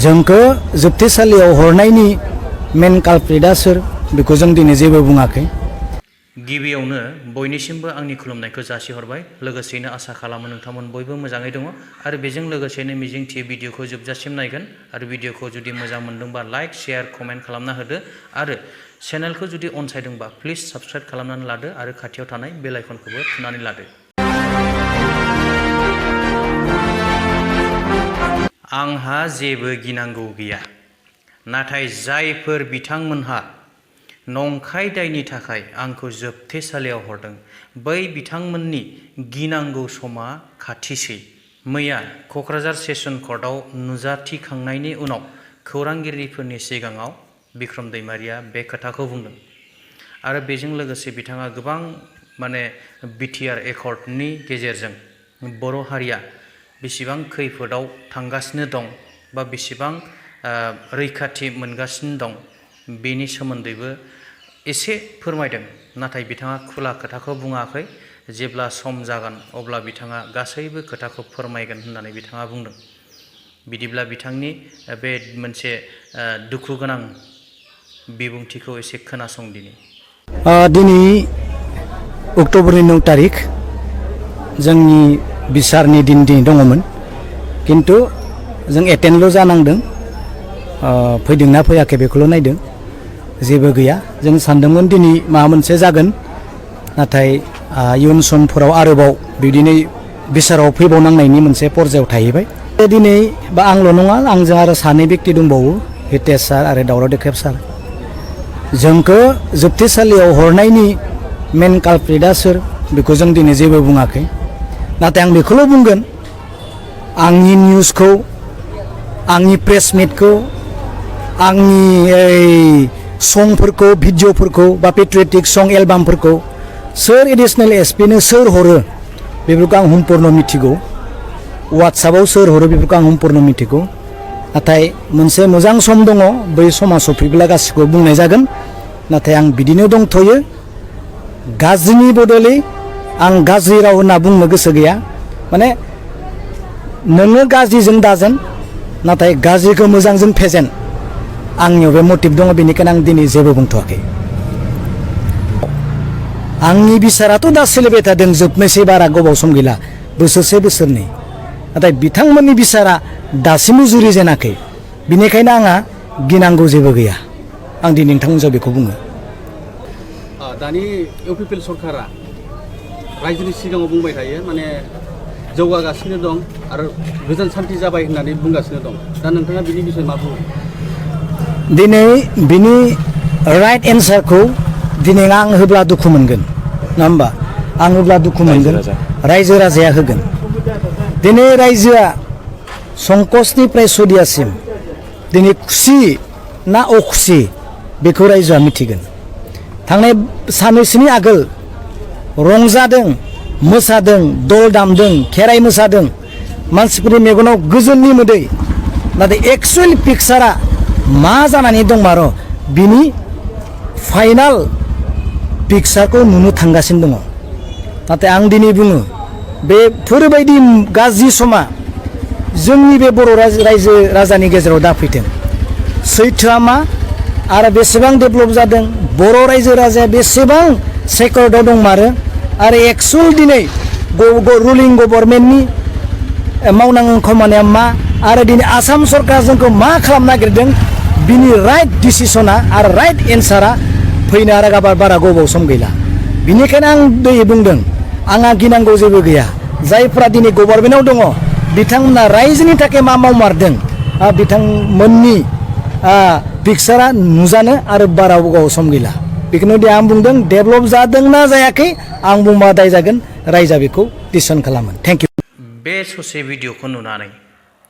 जोंखौ जोबथेसालियाव हरनायनि मेन कालप्रिटआ सोर बेखौ जों दिनै जेबो बुङाखै। गिबियावनो बयनिसिमबो आंनि खुलुमनायखौ जासिहरबाय। लोगोसेनो आसा खालामो नोंथांमोन बयबो मोजाङै दङ आरो बेजों लोगोसेनो मिजिंथियो भिडिअखौ जोबजासिम नायगोन आरो भिडिअखौ जुदि मोजां मोनदोंबा लाइक शेयार कमेन्ट खालामना होदो आरो चेनेलखौ जुदि अनसायदोंबा प्लिज साबस्क्राइब खालामनानै लादो आरो खाथियाव थानाय बेल आइकनखौबो थुनानै लादो। आंहा जेबो गिनांगौ गैया, नाथाय जायफोर बिथांमोनहा नंखाय दायनि थाखाय आंखौ जोबथेसालियाव हरदों बै बिथांमोननि गिनांगौ समा खाथिसै। मैया क'क्राझार सेसन कर्टआव नुजाथिखांनायनि उनाव खौरांगिरिफोरनि सिगाङाव बिक्रम दैमारिया बे खोथाखौ बुंदों आरो बेजों लोगोसे बिथाङा गोबां बिटिआर एकर्डनि गेजेरजों बर' हारिया बेसेबां खैफोदाव थांगासिनो दं बा बेसेबां रैखाथि मोनगासिनो दं बेनि सोमोन्दैबो एसे फोरमायदों। नाथाय बिथाङा खुला खोथाखौ बुङाखै। जेब्ला सम जागोन अब्ला बिथाङा गासैबो खोथाखौ फोरमायगोन होननानै बिथाङा बुंदों। बिदिब्ला बिथांनि बे मोनसे दुखु गोनां बिबुंथिखौ एसे खोनासं दिनै। दिनै अक्ट'बरनि 9 तारिख जोंनि बिसारनि दिन दङमोन, किन्तु जों एटेन्डल' जानांदों। फैदोंना फैयाखै बेखौल' नायदों, जेबो गैया। जों सानदोंमोन दिनै माबा मोनसे जागोन, नाथाय इयुन समफोराव आरोबाव बिदिनो बिसाराव फैबावनांनायनि मोनसे पर्यायाव थाहैबाय। दिनै बा आंल' नङा, आंजों आरो सानै बेक्ति दंबावो, हितेश सार आरो दावराव देख्रेब सार। जोंखौ जोबथेसालियाव हरनायनि मेन कालप्रिटआ सोर बेखौ जों दिनै जेबो बुङाखै। नाथाय आं बेखौल' बुंगोन, आंनि निउसखौ, आंनि प्रेस मिटखौ, आंनि संफोरखौ, भिडिअफोरखौ बा पेट्रियटिक सं एलबामफोरखौ सोर एडिसनेल एसपिनो सोर हरो बेफोरखौ आं सम्पूर्ण मिथिगौ। वाट्सएपआव सोर हरो बेफोरखौ आं सम्पूर्ण मिथिगौ। नाथाय मोनसे मोजां सम दङ, बै समा सफैब्ला गासिखौबो बुंनाय जागोन। नाथाय आं बिदिनो दंथ'यो। गाज्रिनि बदलै आं गाज्रि राव होनना बुंनो गोसो गैया। माने नोङो गाज्रिजों दाजेन, नाथाय गाज्रिखौ मोजांजों फेजेन, आंनियाव बे मटिभ दङ। बेनिखायनो आं दिनै जेबो बुंथ'वाखै। आंनि बिसाराथ' दा सोलिबाय थादों, जोबनोसै, बारा गोबाव सम गैला, बोसोरसे बोसोरनै। नाथाय बिथांमोननि बिसारा दासिमबो जुरिजेनाखै। बिनिखायनो आंहा गिनांगौ जेबो गैया। आं दिनै नोंथांमोनजों बेखौ बुङो। दानि इउपिपिएल सरकारा रायजोनि सिगाङाव बुंबाय थायो, माने जौगागासिनो दं आरो गोजोन सान्थि जाबाय होननानै बुंगासिनो दं। दा नोंथाङा बिनि बिषय मा बुङो? दिनै बिनि राइट एन्सारखौ दिनै आं होब्ला दुखु मोनगोन, नङा होमबा? आं होब्ला दुखु मोनगोन, रायजो राजाया होगोन। दिनै रायजोआ संकसनिफ्राय सदियासिम दिनै खुसि ना अखुसि बेखौ रायजोआ मिथिगोन। थांनाय साननैसोनि आगोल रंजादों, मोसादों, दल दामदों, खेराइ मोसादों, मानसिफोरनि मेगनाव गोजोननि मोदै। नाथाय एक्सुवेल पिक्सारा मा जानानै दंमार' बिनि फाइनाल पिक्सारखौ नुनो थांगासिनो दङ। नाथाय आं दिनै बुङो, बेफोरबायदि गाज्रि समा जोंनि बे बर' रायजो राजानि गेजेराव दा फैथों। सैथोआ मा आरो बेसेबां डेभेलप जादों, बर' रायजो राजाया बेसेबां सेक्युर्डआव दंमारो आरो एक्सुवेल दिनै रुलिं गभर्नमेन्टनि मावनांगौ खामानिया मा आरो दिनै आसाम सरकारा जोंखौ मा खालामनो नागिरदों, बिनि राइट डिसिसना आरो राइट एन्सारा फैनो आरो बारा गोबाव सम गैला। बिनिखायनो आं दिनै बुंदों, आंहा गिनांगौ जेबो गैया। जायफ्रा दिनै गभर्नमेन्टआव दङ बिथांमोना रायजोनि थाखाय मा मावमारदों, बिथांमोननि पिक्सारा नुजानो आरो बारा गोबाव सम गैला। बेखौनो आं बुंदों, डेभेलप जादोंना जायाखै आं बुंबा दाय जागोन, रायजोआ बेखौ डिसिसन खालामो। Thank you. बे ससे भिडिअखौ नुनानै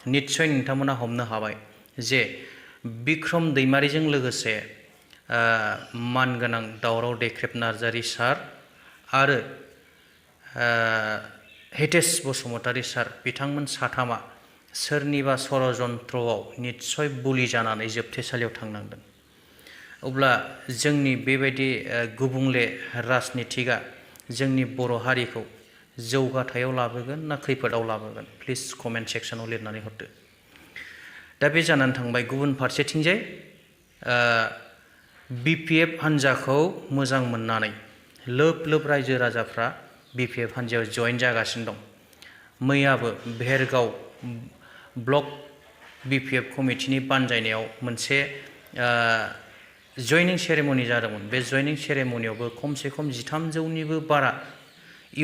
निस्सय नोंथांमोना हमनो हाबाय जे बिक्रम दैमारिजों लोगोसे मानगोनां दावराव देख्रेब नार्जारि सार आरो हितेश बसुमतारी सार, बिथांमोन साथामा सोरनिबा षड़यन्त्रआव निस्सय बुलि जानानै जोबथेसालियाव थांनांदों। अब्ला जोंनि बेबायदि गुबुंले राजनितिकआ जोंनि बर' हारिखौ जौगाथायाव लाबोगोन ना खैफोदाव लाबोगोन? प्लिज कमेन्ट सेक्सनाव लिरनानै हरदो। दा दा बे जानानै थांबाय। गुबुन फारसेथिंजाय BPF हान्जाखौ मोजां मोननानै लोब लोब रायजो राजाफ्रा BPF हान्जायाव जइन जागासिनो दं। मैयाबो भेरगाव ब्लक BPF कमिटिनि बानजायनायाव मोनसे जयनिं सेरेमनि जादोंमोन। बे जयनिं सेरेमनियावबो खमसे खम 1300निबो बारा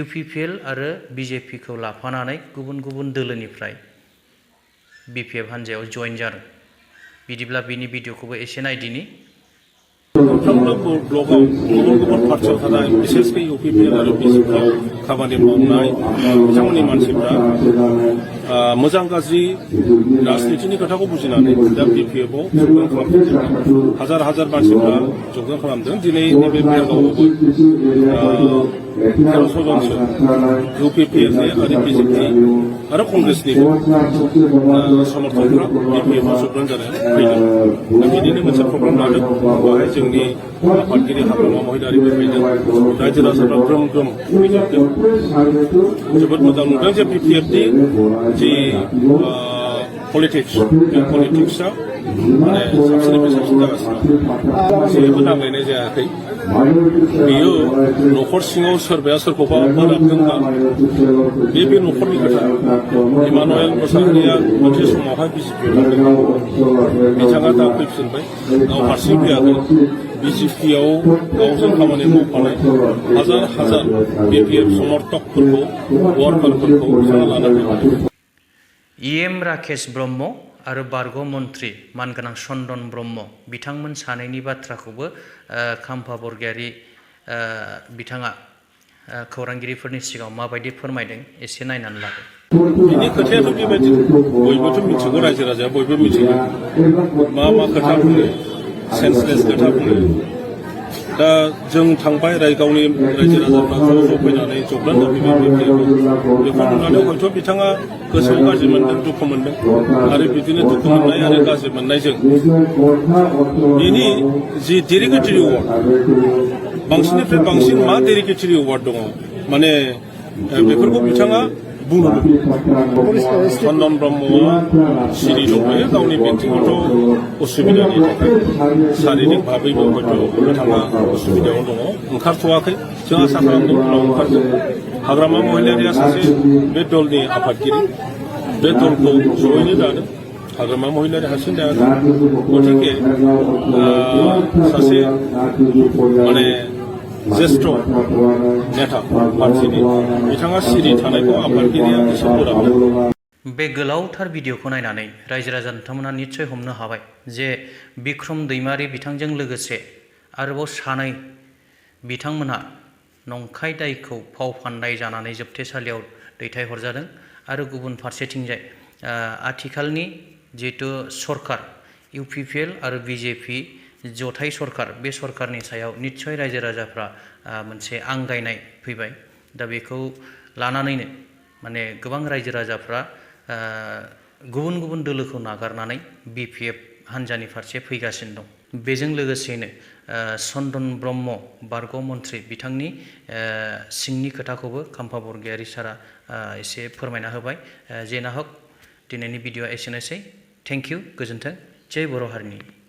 UPPL आरो BJP खौ लाफानानै गुबुन गुबुन दोलोनिफ्राय BPF हान्जायाव जइन जादों। बिदिब्ला बिनि भिडिअखौबो एसे नायदिनि। मोनफ्रोमबो ब्लकआव गुबुन गुबुन पार्टियाव थानाय बिसेसकै UPPL आरो BJPआव खामानि मावनाय बिथांमोननि मानसिफ्रा मोजां गाज्रि राजनितिनि खोथाखौ बुजिनानै दा BPFआव जगदान खालामदों। हाजार हाजार मानसिफ्रा जगदान खालामदों। दिनै नैबे भेरगावआवबो 1300 जनसो UPPL आरो BJP आरो कंग्रेसनिबो समर्थकफ्रा BPFआव जगदान जानो फैदों। दा बिदिनो मोनसे प्रग्राम लादों। बेवहाय जोंनि आफादगिरि हाग्रामा महिलारिबो फैदों। रायजो राजाफ्रा ग्रोम ग्रोम फैजोबदों। जोबोद मोजां नुदों जे BPFनि जि पलिटिक्स, बे पलिटिक्सआ माने साबसिननिफ्राय साबसिन जागासिनो दं। जेबो नांलायनाय जायाखै। बेयो न'खर सिङाव सोरबाया सोरखौबा बोराबदोंबा बे न'खरनि खोथा। इमानुएल मोसाहारिया मोनसे समावहाय BJPआव थांदों। बिथाङा दा फैफिनबाय। गाव हारसिं फैयाखै। BJPआव गावजों खामानि मावफानाय हाजार हाजार BPF समर्थकफोरखौ वार्कारफोरखौ बिथाङा लानानै फैबाय। EM राकेश ब्रह्म आरो बारग' मन्त्रि मानगोनां चन्दन ब्रह्म बिथांमोन सानैनि बाथ्राखौबो खाम्फा बरगयारी बिथाङा खौरांगिरिफोरनि सिगाङाव माबायदि फोरमायदों एसे नायनानै लादो। बिनि खोथायाथ' बेबायदि बयबोथ' मिथिगौ, रायजो राजाया बयबो मिथिगौ मा मा खोथा बुङो, सेन्सलेस खोथा बुङो। दा जों थांबाय गावनि रायजो राजाफ्रा ज' ज' फैनानै जगदान जाफैबाय बेखौ नुनानै हयथ' बिथाङा गोसोआव गाज्रि मोनदों, दुखु मोनदों। आरो बिदिनो दुखु मोननाय आरो गाज्रि मोननायजों बिनि जि डेरिगेटरि वार्ड, बांसिननिफ्राय बांसिन मा डेरिगेटरि वार्ड दङ माने बेफोरखौ बिथाङा बुंनो चन्दन ब्रह्मआ सिरि दंबायो गावनि व्यक्तिगत असुबिदानि थाखाय। शारिरिक भाबैबो हयथ' बिथाङा असुबिदायाव दङ, ओंखारथ'वाखै। जों आसा खालामदों उनाव ओंखारगोन। हाग्रामा महिलारिया सासे बे दलनि आफादगिरि, बे दलखौ जयैनो दादों। हाग्रामा महिलारि हारसिं दायाखै। गतिके सासे माने ज्येष्ठ नेता पार्टिनि बिथाङा सिरि थानायखौ आफादगिरिया एसे बोराबदों। बे गोलावथार भिडिअखौ नायनानै रायजो राजा नोंथांमोना निस्सय हमनो हाबाय जे बिक्रम दैमारि बिथांजों लोगोसे आरोबाव सानै बिथांमोनहा नंखाय दायखौ फाव फान्दाय जानानै जोबथेसालियाव दैथायहरजादों। आरो गुबुन फारसेथिंजाय आथिखालनि जिहेतु सरकार UPPL आरो BJP जथाय सरकार, बे सरकारनि सायाव निस्सय रायजो राजाफ्रा मोनसे आंगायनाय फैबाय। दा बेखौ लानानैनो माने गोबां रायजो राजाफ्रा गुबुन गुबुन दोलोखौ नागारनानै BPF हान्जानि फारसे फैगासिनो दं। बेजों लोगोसेनो चन्दन ब्रह्म बारग' मन्त्रि बिथांनि सिंनि खोथाखौबो खाम्फा बरगयारी सारा एसे फोरमायना होबाय। जेनाहक दिनैनि भिडिअआ एसेनोसै। थेंक इउ, गोजोन्थों। जय बर' हारिनि।